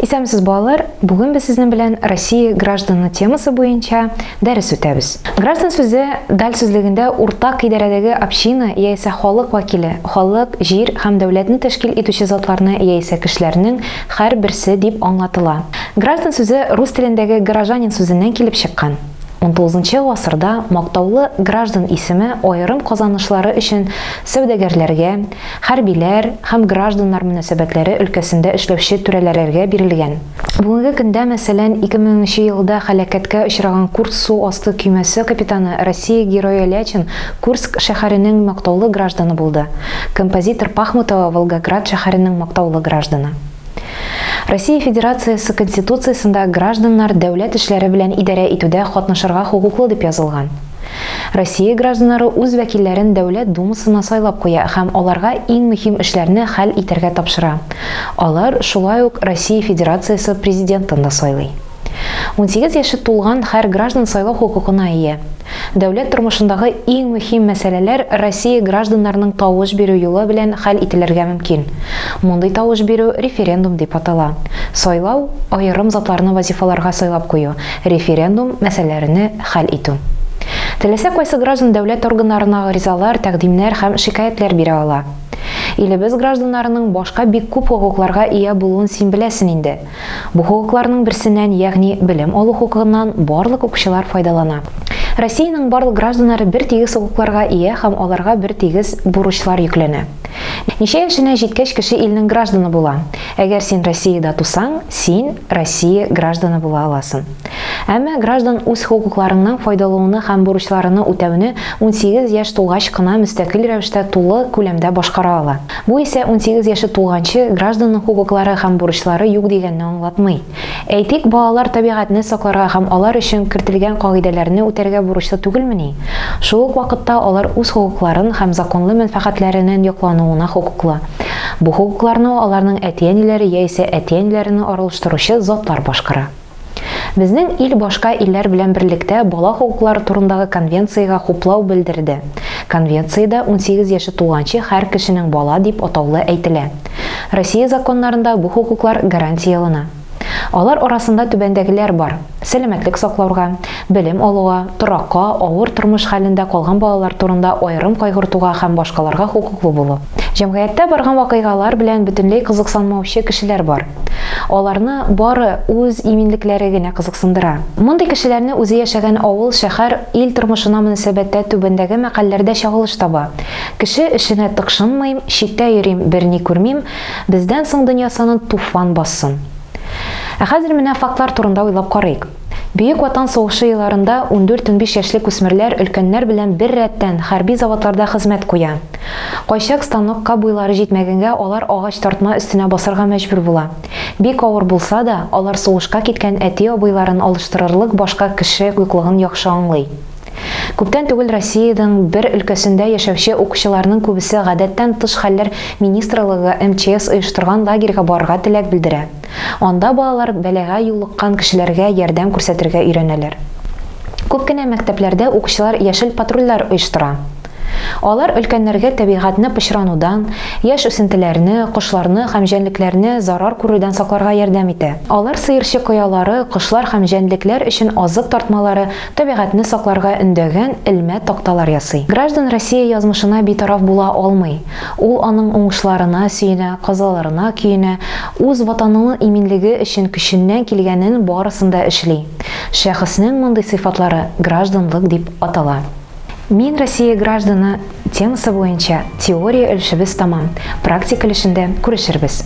Исәнмесез, балалар! Бүген без сезнең белән Россия гражданы темасы буенча дәрес үтәбез. Граждан сүзе Даль сүзлегендә уртак идарәдәге община яисә халык вәкиле, халык, җир һәм дәүләтне тәшкил итүче затларны яисә кешеләрнең һәрберсе дип аңлатыла. Граждан сүзе рус телендәге горожанин сүзеннән килеп чыккан. Унтугызынчы гасырда мактаулы граждан исеме аерым казанышлары өчен сәүдәгәрләргә, хәрбиләр һәм гражданнар мөнәсәбәтләре өлкәсендә эшләүче түрәләрәргә бирелгән. Бүгенге көндә, мәсәлән, 2000 нче елда һәлакәткә очраган Курск су асты көймәсе капитаны, Россия Герое Лячин Курск шәһәренең мактаулы гражданы булды, композитор Пахмутова Волгоград шәһәренең мактаулы гражданы. Россия Федерациясе Конституциясендә гражданнар дәүләт эшләре белән идарә итүдә катнашырга хокуклы дип язылган. Россия гражданнары үз вәкилләрен Дәүләт Думасына сайлап куя һәм аларга иң мөһим эшләрне хәл итәргә тапшыра. Алар шулай ук Россия Федерациясе Президентын да сайлый. 18 яше тулган һәр граждан сайлау хокукына ия. Дәүләт тормышындагы иң мөһим мәсьәләләр Россия гражданнарының тавыш бирү юлы белән хәл ителергә мөмкин. Мондый тавыш бирү референдум дип атала. Сайлау, аерым затларны вазифаларга сайлап кую, референдум мәсьәләләрене хәл итү. Теләсә кайсы граждан дәүләт органнарына гаризалар, тәкъдимнәр һәм шикаятьләр бирә ала. Илебез гражданнарының башка бик күп хокукларга ия булуын син беләсен инде. Бу хокукларның берсеннән, ягъни белем алу хокукыннан барлык укучылар файдалана. Россиянең барлык гражданнары бер тигез хокукларга ия һәм аларга бер тигез бурычлар йөкләнә. Ничә яшенә җиткәч кеше илнең гражданы була? Әгәр син Россиядә тусаң, син Россия гражданы була аласың. Әмма граждан үз хокукларыңнан файдалауны һәм бурычларыны үтәүне 18 яшь тулгач кына мөстәкыйль рәвештә тулы күләмдә башкара ала. Бу исә 18 яше тулганчы гражданның хокуклары һәм бурычлары юк дигәнне аңлатмый. Әйтик, балалар табигатьне сакларга һәм алар өчен кертелгән кагыйдәләрне үтәргә бурычлы түгелмени? Шул ук вакытта алар үз хокукларын һәм законлы мәнфәгатьләренен яклануына хокуклы. Бу хокукларны аларның әти-әниләре яисә әти-әниләрен аралаштыручы затлар башкара. Безнең ил башка илләр белән берлектә бала хокуклары турындагы конвенциягә хуплау белдерде. Конвенциядә 18 яше тулганчы һәр кешенең бала дип атаулы әйтелә. Россия законнарында бу хокуклар гарантияләнә. Алар арасында түбәндәгеләр бар, сәламәтлек саклаурга, белем алуга, торакка, авыр тормыш хәлендә калган балалар турында аерым кайгыртуга һәм башкаларга хокуклы булу. Җәмгыятьтә барган вакыйгалар белән бөтенләй кызыксынмаучы кешеләр бар. Аларны бары үз иминлекләре генә кызыксындыра. Мондый кешеләрне үзе яшәгән авыл, шәһәр, ил тормышына мөнәсәбәттә түбәндәге мәкальләрдә чагылыш таба, Кеше эшенә тыкшынмыйм, читтә йөрим, берни күрмим, бездән соң дөнья санын туфан бассын. Ә хәзер менә фактлар турында уйлап карыйк. Бөек Ватан сугышы елларында ундүрт-унбиш яшьлек үсмерләр өлкәннәр белән бер рәттән хәрби заводларда хезмәт куя. Кайчак станокка буйлары җитмәгәнгә алар агач тартма өстенә басарга мәҗбүр була. Бик авыр булса да, алар сугышка киткән әти-абыйларын алыштырырлык башка кеше юклыгын яхшы аңлый. Күптән түгел Россиядең бер өлкәсендә яшәүче укучыларның күбесе Гадәттән тыш хәлләр министрлыгы МЧС оештырган лагерьга барырга теләк белдерә. Анда балалар бәлагә юлыккан кешеләргә ярдәм күрсәтергә өйрәнәләр. Күп кенә мәктәпләрдә укучылар яшел патрульләр оештыра. Алар өлкәннәргә табигатьне пычранудан, яшь үсентеләрне, кошларны һәм җәнлекләрне зарар күрүдән сакларга ярдәм итә. Алар сыерчык оялары, кошлар һәм җәнлекләр өчен азык тартмалары, табигатьне сакларга өндәгән элмә такталар ясый. Граждан Россия язмышына битараф була алмый. Ул аның уңышларына сөенә, казаларына көенә, үз Ватанының иминлеге өчен көченнән килгәнен барысын да эшли. Шәхеснең мондый сыйфатлары гражданлык дип атала. Мин Россия гражданы темасы буенча теория өлешебез тәмам, практик өлешендә күрешербез.